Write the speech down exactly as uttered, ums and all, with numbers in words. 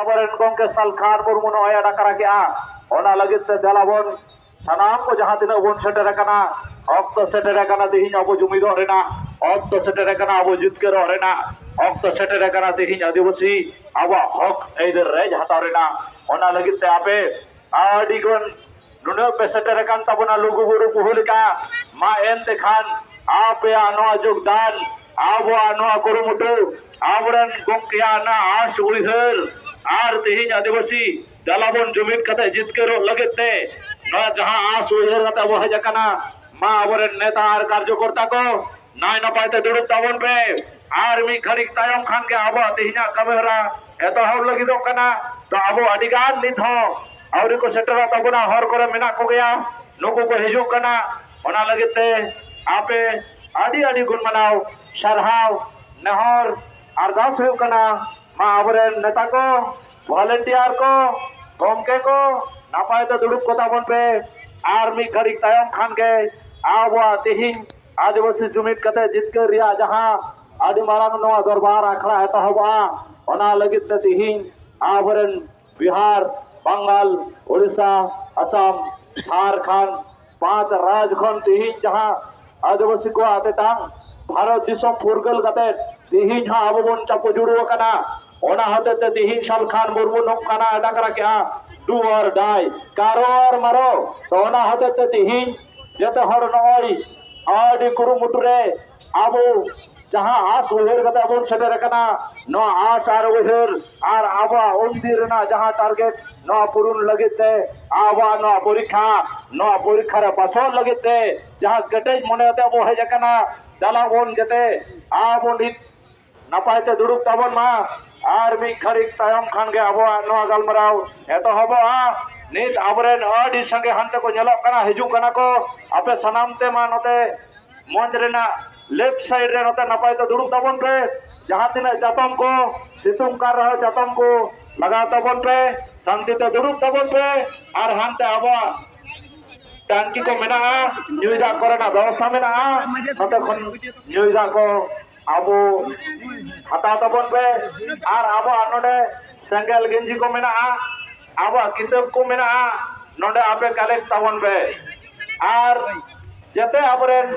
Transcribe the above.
ᱟᱵᱚᱨᱮᱱ ᱜᱚᱢᱠᱮ ᱥᱟᱞᱠᱷᱟᱱ ᱢᱩᱨᱢᱩ ᱱᱚᱜᱼᱚᱭ ᱮ ᱰᱟᱠᱨᱟ ᱠᱮᱜᱼᱟ᱾ ᱚᱱᱟ ᱞᱟᱹᱜᱤᱫ ᱛᱮ ᱫᱮᱞᱟ ᱵᱚᱱ ᱥᱟᱱᱟᱢ ᱠᱚ ᱡᱟᱦᱟᱸ ᱛᱤᱱᱟᱹᱜ ᱵᱚᱱ ᱥᱮᱴᱮᱨ ᱟᱠᱟᱱᱟ, ᱚᱠᱛᱚ ᱥᱮᱴᱮᱨ ᱟᱠᱟᱱᱟ ᱛᱮᱦᱮᱧ ᱟᱵᱚ ᱡᱩᱢᱤᱫᱚᱜ ᱨᱮᱱᱟᱜ, ᱚᱠᱛᱚ ᱥᱮᱴᱮᱨ ᱟᱠᱟᱱᱟ ᱟᱵᱚ ᱡᱤᱛᱠᱟᱹᱨᱚᱜ ᱨᱮᱱᱟᱜ, ᱚᱠᱛᱚ ᱥᱮᱴᱮᱨ ᱟᱠᱟᱱᱟ ᱛᱮᱦᱮᱧ ᱟᱹᱫᱤᱵᱟᱹᱥᱤ ᱟᱵᱚᱣᱟᱜ ᱦᱚᱠ ᱟᱹᱭᱫᱟᱹᱨ ᱨᱮᱡ ᱦᱟᱛᱟᱣ ᱨᱮᱱᱟᱜ᱾ ᱚᱱᱟ ᱞᱟᱹᱜᱤᱫ ᱛᱮ ᱟᱯᱮ ᱟᱹᱰᱤ ᱜᱟᱱ ᱱᱩᱱᱟᱹᱜ ᱯᱮ ᱥᱮᱴᱮᱨ ᱟᱠᱟᱱ ᱛᱟᱵᱚᱱᱟ ᱞᱩᱜᱩ ᱵᱩᱨᱩ ᱵᱩᱦᱩ ᱞᱮᱠᱟ᱾ ᱢᱟ ᱮᱱᱛᱮ ᱠᱷᱟᱱ ᱟᱯᱮᱭᱟᱜ ᱱᱚᱣᱟ ᱡᱳᱜᱽᱫᱟᱱ, ᱟᱵᱚᱣᱟᱜ ᱱᱚᱣᱟ ᱠᱩᱨᱩᱢᱩᱴᱩ, ᱟᱵᱚᱨᱮᱱ ᱜᱚᱢᱠᱮᱭᱟᱜ ᱱᱚᱣᱟ ᱟᱸᱥ ᱩᱭᱦᱟᱹᱨ ᱟᱨ ᱛᱮᱦᱮᱧ ᱟᱹᱫᱤᱵᱟᱹᱥᱤ ᱫᱮᱞᱟ ᱵᱚᱱ ᱡᱩᱢᱤᱫ ᱠᱟᱛᱮ ᱡᱤᱛᱠᱟᱹᱨᱚᱜ ᱞᱟᱹᱜᱤᱫ ᱛᱮ ᱱᱚᱣᱟ ᱡᱟᱦᱟᱸ ᱟᱸᱥ ᱩᱭᱦᱟᱹᱨ ᱠᱟᱛᱮ ᱵᱚ ᱦᱮᱡ ᱟᱠᱟᱱᱟ, ᱢᱟ ᱟᱵᱚᱨᱮᱱ ᱱᱮᱛᱟ ᱟᱨ ᱠᱟᱨᱡᱚᱠᱚᱨᱛᱟ ᱠᱚ ᱱᱟᱭ ᱱᱟᱯᱟᱭ ᱛᱮ ᱫᱩᱲᱩᱵ ᱛᱟᱵᱚᱱ ᱯᱮ᱾ ᱟᱨ ᱢᱤᱫ ᱜᱷᱟᱹᱲᱤᱡ ᱛᱟᱭᱚᱢ ᱠᱷᱟᱱ ᱜᱮ ᱟᱵᱚᱣᱟᱜ ᱛᱮᱦᱮᱧᱟᱜ ᱠᱟᱹᱢᱤ ᱦᱚᱨᱟ ᱮᱛᱚᱦᱚᱵ ᱞᱟᱹᱜᱤᱫᱚᱜ ᱠᱟᱱᱟ᱾ ᱛᱚ ᱟᱵᱚ ᱟᱹᱰᱤ ᱜᱟᱱ ᱱᱤᱛ ᱦᱚᱸ ᱟᱹᱣᱨᱤ ᱠᱚ ᱥᱮᱴᱮᱨᱚᱜ ᱛᱟᱵᱚᱱᱟ, ᱦᱚᱨ ᱠᱚᱨᱮ ᱢᱮᱱᱟᱜ ᱠᱚᱜᱮᱭᱟ, ᱱᱩᱠᱩ ᱠᱚ ᱦᱤᱡᱩᱜ ᱠᱟᱱᱟ᱾ ᱚᱱᱟ ᱞᱟᱹᱜᱤᱫ ᱛᱮ ᱟᱯᱮ ᱟᱹᱰᱤ ᱟᱹᱰᱤ ᱜᱩᱱ ᱢᱟᱱᱟᱣ, ᱥᱟᱨᱦᱟᱣ, ᱱᱮᱦᱚᱨ, ᱟᱨᱫᱟᱥ ᱦᱩᱭᱩᱜ ᱠᱟᱱᱟ, ᱢᱟ ᱟᱵᱚᱨᱮᱱ ᱱᱮᱛᱟ ᱠᱚ, ᱵᱷᱚᱞᱮᱱᱴᱤᱭᱟᱨ ᱠᱚ, ᱜᱚᱢᱠᱮ ᱠᱚ ᱱᱟᱯᱟᱭ ᱛᱮ ᱫᱩᱲᱩᱵ ᱠᱚ ᱛᱟᱵᱚᱱ ᱯᱮ᱾ ᱟᱨ ᱢᱤᱫ ᱜᱷᱟᱹᱲᱤᱡ ᱛᱟᱭᱚᱢ ᱠᱷᱟᱱ ᱜᱮ ᱟᱵᱚᱣᱟᱜ ᱛᱮᱦᱮᱧ ᱟᱹᱫᱤᱵᱟᱹᱥᱤ ᱡᱩᱢᱤᱫ ᱠᱟᱛᱮ ᱡᱤᱛᱠᱟᱹᱨ ᱨᱮᱭᱟᱜ ᱡᱟᱦᱟᱸ ᱟᱹᱰᱤ ᱢᱟᱨᱟᱝ ᱱᱚᱣᱟ ᱫᱚᱨᱵᱟᱨ ᱟᱠᱷᱲᱟ ᱮᱛᱚᱦᱚᱵᱚᱜᱼᱟ, ᱚᱱᱟ ᱞᱟᱹᱜᱤᱫ ᱛᱮ ᱛᱮᱦᱮᱧ ᱟᱵᱚᱨᱮᱱ ᱵᱤᱦᱟᱨ, ᱵᱟᱝᱜᱟᱞ, ᱳᱰᱤᱥᱟ, ᱟᱥᱟᱢ, ᱡᱷᱟᱲᱠᱷᱚᱸᱰ, ᱯᱟᱸᱪ ᱨᱟᱡᱽ ᱠᱷᱚᱱ ᱛᱮᱦᱮᱧ ᱡᱟᱦᱟᱸ ᱟᱹᱫᱤᱵᱟᱹᱥᱤ ᱠᱚᱣᱟᱜ ᱛᱮᱛᱟᱝ ᱵᱷᱟᱨᱚᱛ ᱫᱤᱥᱚᱢ ᱯᱷᱩᱨᱜᱟᱹᱞ ᱠᱟᱛᱮ ᱛᱮᱦᱮᱧ ᱦᱚᱸ ᱟᱵᱚ ᱵᱚᱱ ᱪᱟᱯᱚ ᱡᱩᱲᱩ ᱟᱠᱟᱱᱟ᱾ ᱚᱱᱟ ᱦᱚᱛᱮ ᱛᱮ ᱛᱮᱦᱮᱧ ᱥᱟᱞᱠᱷᱟᱱ ᱢᱩᱨᱢᱩ ᱱᱚᱝᱠᱟᱱᱟᱜ ᱮ ᱰᱟᱠᱨᱟ ᱠᱮᱜᱼᱟ, "Do or die, ᱠᱟᱨᱚ ᱟᱨ ᱢᱟᱨᱚ"᱾ ᱛᱚ ᱚᱱᱟ ᱦᱚᱛᱮ ᱛᱮ ᱛᱮᱦᱮᱧ ᱡᱚᱛᱚ ᱦᱚᱲ ᱱᱚᱜᱼᱚᱭ ᱟᱹᱰᱤ ᱠᱩᱨᱩᱢᱩᱴᱩ ᱨᱮ ᱟᱵᱚ ᱡᱟᱦᱟᱸ ᱟᱸᱥ ᱩᱭᱦᱟᱹᱨ ᱠᱟᱛᱮ ᱵᱚᱱ ᱥᱮᱴᱮᱨ ᱟᱠᱟᱱᱟ, ᱱᱚᱣᱟ ᱟᱸᱥ ᱟᱨ ᱩᱭᱦᱟᱹᱨ ᱟᱨ ᱟᱵᱚᱣᱟᱜ ᱩᱱᱫᱤᱱ ᱨᱮᱱᱟᱜ ᱡᱟᱦᱟᱸ ᱴᱟᱨᱜᱮᱴ, ᱱᱚᱣᱟ ᱯᱩᱨᱩᱱ ᱞᱟᱹᱜᱤᱫ ᱛᱮ ᱟᱵᱚᱣᱟᱜ ᱱᱚᱣᱟ ᱯᱚᱨᱤᱠᱷᱟ, ᱱᱚᱣᱟ ᱯᱚᱨᱤᱠᱷᱟ ᱨᱮ ᱯᱟᱥᱚᱜ ᱞᱟᱹᱜᱤᱫ ᱛᱮ ᱡᱟᱦᱟᱸ ᱠᱮᱴᱮᱡ ᱢᱚᱱᱮ ᱠᱟᱛᱮ ᱵᱚ ᱦᱮᱡ ᱟᱠᱟᱱᱟ, ᱫᱮᱞᱟ ᱵᱚᱱ ᱡᱟᱛᱮ ᱟᱵᱚ ᱱᱤᱛ ᱱᱟᱯᱟᱭ ᱛᱮ ᱫᱩᱲᱩᱵ ᱛᱟᱵᱚᱱ ᱢᱟ᱾ ᱟᱨ ᱢᱤᱫ ᱜᱷᱟᱹᱲᱤᱡ ᱛᱟᱭᱚᱢ ᱠᱷᱟᱱ ᱜᱮ ᱟᱵᱚᱣᱟᱜ ᱱᱚᱣᱟ ᱜᱟᱞᱢᱟᱨᱟᱣ ᱮᱛᱚᱦᱚᱵᱚᱜᱼᱟ᱾ ᱱᱤᱛ ᱟᱵᱚᱨᱮᱱ ᱟᱹᱰᱤ ᱥᱟᱸᱜᱮ ᱦᱟᱱᱛᱮ ᱠᱚ ᱧᱮᱞᱚᱜ ᱠᱟᱱᱟ, ᱦᱤᱡᱩᱜ ᱠᱟᱱᱟ ᱠᱚ᱾ ᱟᱯᱮ ᱥᱟᱱᱟᱢ ᱛᱮ ᱢᱟ ᱱᱚᱛᱮ ᱢᱚᱧᱪ ᱨᱮᱱᱟᱜ ᱞᱮᱯᱷᱴ ᱥᱟᱭᱤᱰ ᱨᱮ ᱱᱚᱛᱮ ᱱᱟᱯᱟᱭ ᱛᱮ ᱫᱩᱲᱩᱵ ᱛᱟᱵᱚᱱ ᱯᱮ᱾ ᱡᱟᱦᱟᱸ ᱛᱤᱱᱟᱹᱜ ᱪᱟᱛᱚᱢ ᱠᱚ, ᱥᱤᱛᱩᱝ ᱠᱟᱱ ᱨᱮᱦᱚᱸ ᱪᱟᱛᱚᱢ ᱠᱚ ᱞᱟᱜᱟᱣ ᱛᱟᱵᱚᱱ ᱯᱮ, ᱥᱟᱱᱛᱤ ᱛᱮ ᱫᱩᱲᱩᱵ ᱛᱟᱵᱚᱱ ᱯᱮ᱾ ᱟᱨ ᱦᱟᱱᱛᱮ ᱟᱵᱚᱣᱟᱜ ᱴᱟᱝᱠᱤ ᱠᱚ ᱢᱮᱱᱟᱜᱼᱟ, ᱧᱩᱭ ᱫᱟᱜ ᱠᱚᱨᱮᱱᱟᱜ ᱵᱮᱵᱚᱥᱛᱷᱟ ᱢᱮᱱᱟᱜᱼᱟ, ᱱᱚᱛᱮ ᱠᱷᱚᱱ ᱧᱩᱭ ᱫᱟᱜ ᱠᱚ ᱟᱵᱚ ᱦᱟᱛᱟᱣ ᱛᱟᱵᱚᱱ ᱯᱮ᱾ ᱟᱨ ᱟᱵᱚᱣᱟᱜ ᱱᱚᱰᱮ ᱥᱮᱸᱜᱮᱞ ᱜᱮᱧᱡᱤ ᱠᱚ ᱢᱮᱱᱟᱜᱼᱟ, ᱟᱵᱚᱣᱟᱜ ᱠᱤᱛᱟᱹᱵ ᱠᱚ ᱢᱮᱱᱟᱜᱼᱟ, ᱱᱚᱰᱮ ᱟᱯᱮ ᱠᱟᱞᱮᱠᱴ ᱛᱟᱵᱚᱱ ᱯᱮ᱾ ᱟᱨ ᱡᱟᱛᱮ ᱟᱵᱚᱨᱮᱱ